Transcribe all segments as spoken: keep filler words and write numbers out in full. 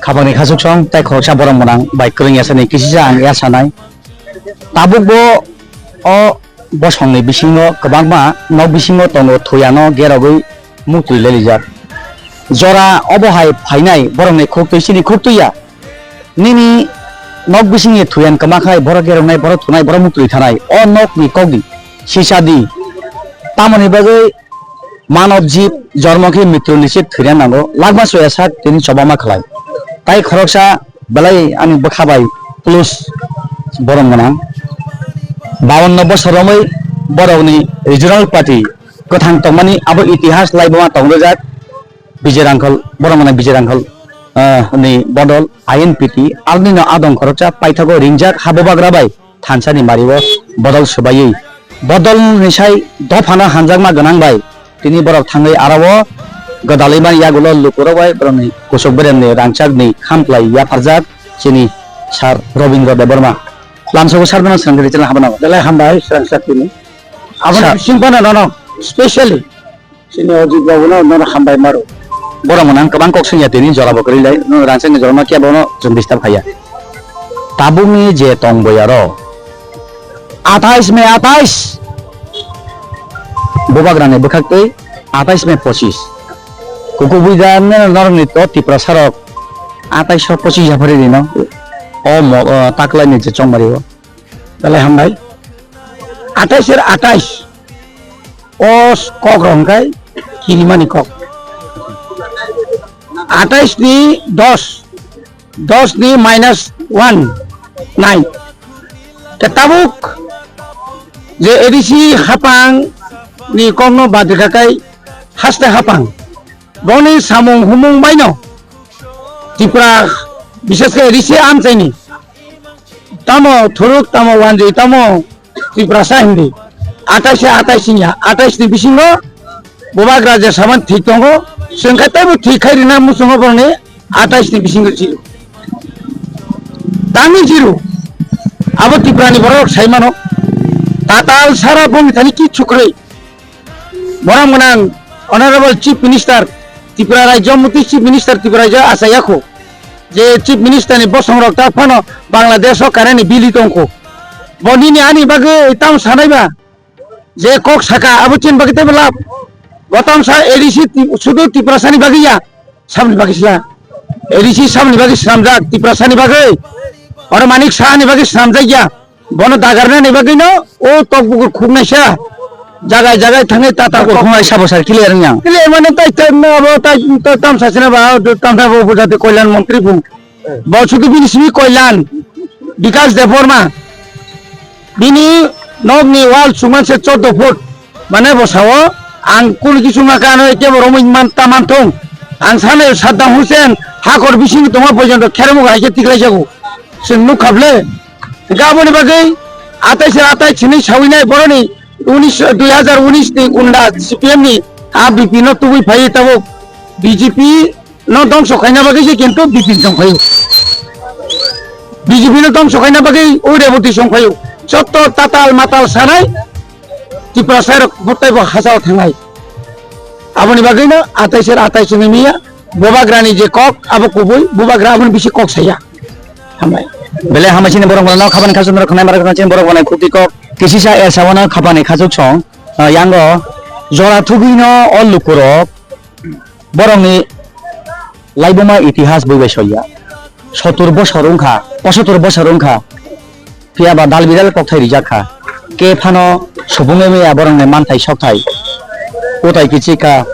Khapangni khasuksong tei khoroksa borok mwnang bai kwrwng yasani kisisa ang yasanai. Tabukbo o bosongni bisingo kwbangma nok bisingo tongo, thuyano gerogwi muktwi lelijak. Jora obo hai phainai borokni khuktwi chini khuktwi ya. Nini nok bisingni thuyan kwma khai borok geroknai, borok thunai, borok muktwi thanai. O nokni kokdi sisa di. Tamoni bagwi manob jib jormo khe mrityu ni se thwina nango. Lakma soya sak tini chobama khlai. Tai khoroksa belai ani bwkha bai plus borom gwnang. Bawanno bosor romwi borokni regional party kwthang tongmani abo itihas laibuma tongrijak. Bijay Rangkhol, borom gwnang Bijay Rangkhol, ah, ni bodol I N P T, alnino adong khoroksa paithago ringjak ha bubagra bai thansani mario bodol swbaiwi. Bodol ni sai dophano hamjakma gwnang bai tini borok thangwi aro o gwdalwi man yagulo lukurok bai borokni kusuk beremni rangchakni khamklai yapharjak chini sir Robindra Debbarma. Lamsogo sir bono swrang kwrwi chwla habana. Belai hambai swrang sak tini. Aboni sir. Bising bono nono specially. Sini Ojit Babu no, no hambai maro. Borok mwnang kwbang kok songya tini jora bo kwrwi lai, no rangchak ni jora no kebo no chwng disturb khaiya. Tabuk ni je tong boya ro. Athais May athais. Bubagra ni bwkhak twi athais May pochis. Kuku buida ne norok ni to Tiprasa rok athais so pochis ya phari rino. O mo, o taklai ni je chongmari o. Belai hambai. Athais er athais. O kok rok hwnkhe kirimani kok. Athais ni dos, dos ni minus one, nine. Ke tabuk je A D C hapang ni kok no bad rwkha kai haste hapang. Boni samung humung baino Tripura, bishes khe A D C amchaini. Tamo thuruk, tamo wanjwi, tamo Tiprasa hindi. Athais se athais singya, athais ni bisingo bubagra je saman thik tongo, chwng khe teibo thik khai rina muchungo borokni athais ni bisingo chiro. Tangwi chiro, abo Tripura ni borok sai mano, tatal sara bongni thani kichu kwrwi. Borok mwnang Honorable Chief Minister, Tripura Rajya Mantri Chief Minister Tripura Rajya achai yakho. Je Chief Minister ni bosong rok ta phano Bangladesh o karani bili tongkho. Bo nini ani bagwi tam sanai ba je kok saka abo chin bagwi tebo lab. Bo tam sa A D C ti-, sudu Tiprasa ni bagwi ya, samni bagwi sila. A D C samni bagwi slamjak Tiprasa ni bagwi. Oro Manik Saha ni bagwi slamjak ya. Bono dagarnani bagwino o tokbukur khuknaisa jagai jagai thangwi tata Tokbukur khuknai sabo sir clear wngya? Clear mane tai tai no abo tai tai tamsa sina ba tamsa bo bujate Kalyan Mantri bu. Bo sudu bini simi Kalyan Bikas Debbarma. Bini nokni wall suman se chordo foot. Mane bo sao, ang kunu kisu wngkha ano eke bo romwi man ta manthung. Ang sana Saddam Hussein hakor bisingo tongma porjonto kheremuk hai khe tiklai jago. Chwng nuk khable. Hingke aboni bagwi atai se atai chini sawinai boroni unis, dui hazar unis ni unda C P M ni a B P no tubui phai tabuk B J P no dongso khaina bagwi se kintu B P song phaio. B J P no dongso khaina bagwi o Reboti song phaio. Jotto tatal matal sanai Tiprasa rok bottai bo hachao thangnai. Aboni bagwi no atai ser atai chini miya bubagrani je kok abo kubui bubagra aboni bisi kok saya. Hambai. Belai hambai chini borok no khabani khachuk no khnai mara chini borok no khuti kok kisisa er sawana khabani khachuk song, ah, yango jora thugwi no o lukurok Borokni laibuma itihas bui bai soiya. Sotur bosor wngkha, posotur bosor wngkha. Phiya ba dal bidal kokthai rijak kha. Khe phano subung wngya borokni manthai sokthai. Kutai kichik kha,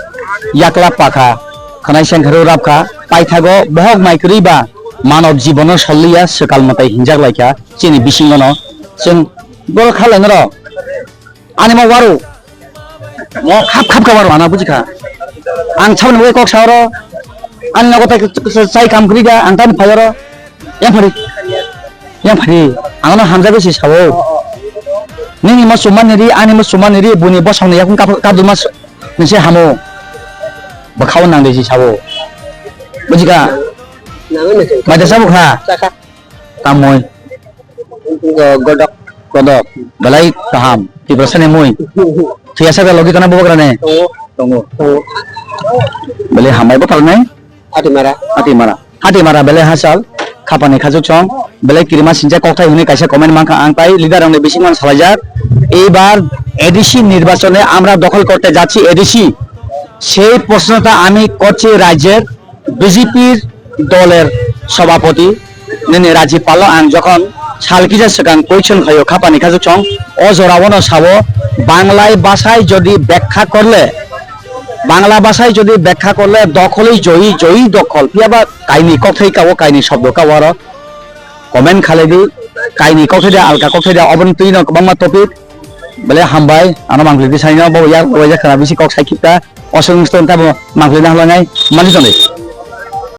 yakla pakha, khwnai sengkharu rap kha, paithago bohok mai kwrwi ba manob jibono solliya swkal mwtai hinjak lai kha chini bisingono. Chwng borok kha lai norok. Ani ma waru. Mo khap khap ka waru ana buji kha. Ang sabni bai kok sa oro. Ani nogo tai chai kam kri ga ang tani phai oro. Yang phari. Yang phari. Ang no hamjak si sao. Nini ma sumani ri ani ma sumani ri buni bosong ni yakung kap kap duma nisi hamo. Bakhao nang de si sao. Buji kha. Mai da sabo kha. Tamoi. Godok. Godok. Belai kaham. Tiprasa ni mui. Thiyasa ka logi kana bubagra ne? Tongo. Tongo. Tongo. Bele hambai bo talnai. Hatimara. Hatimara. Hatimara bele hachal. Khapani khajuk chong. Bele kirima sincha kokthai hwnwi kaisa comment mankha ang tai leader rokni bising man salaijak. এইবার এডিসি নির্বাচনে আমরা দখল করতে যাচ্ছি এডিসি। সেই প্রশ্নটা আমি করছি রাজ্যের বিজেপির দলের সভাপতি nini রাজ্যপাল ang যখন সালকিজা সেকাং question khayo khapani khajuk chong o jora ono sabo বাংলায় ভাষায় যদি ব্যাখ্যা করলে বাংলা ভাষায় যদি ব্যাখ্যা করলে দখলই জয়ী, জয়ী দখল। Phiyaba kaini kokthai kao, kaini shobdo kao aro comment khalai di, kaini kokthai da, alka kokthai da, oboni twi no kwbangma topic. Bele hambai, ano mangli di saino, bo ya, bo ya khana bisi kok sai khita, osong stone ta bo mangli na hwlanai, mali tong di.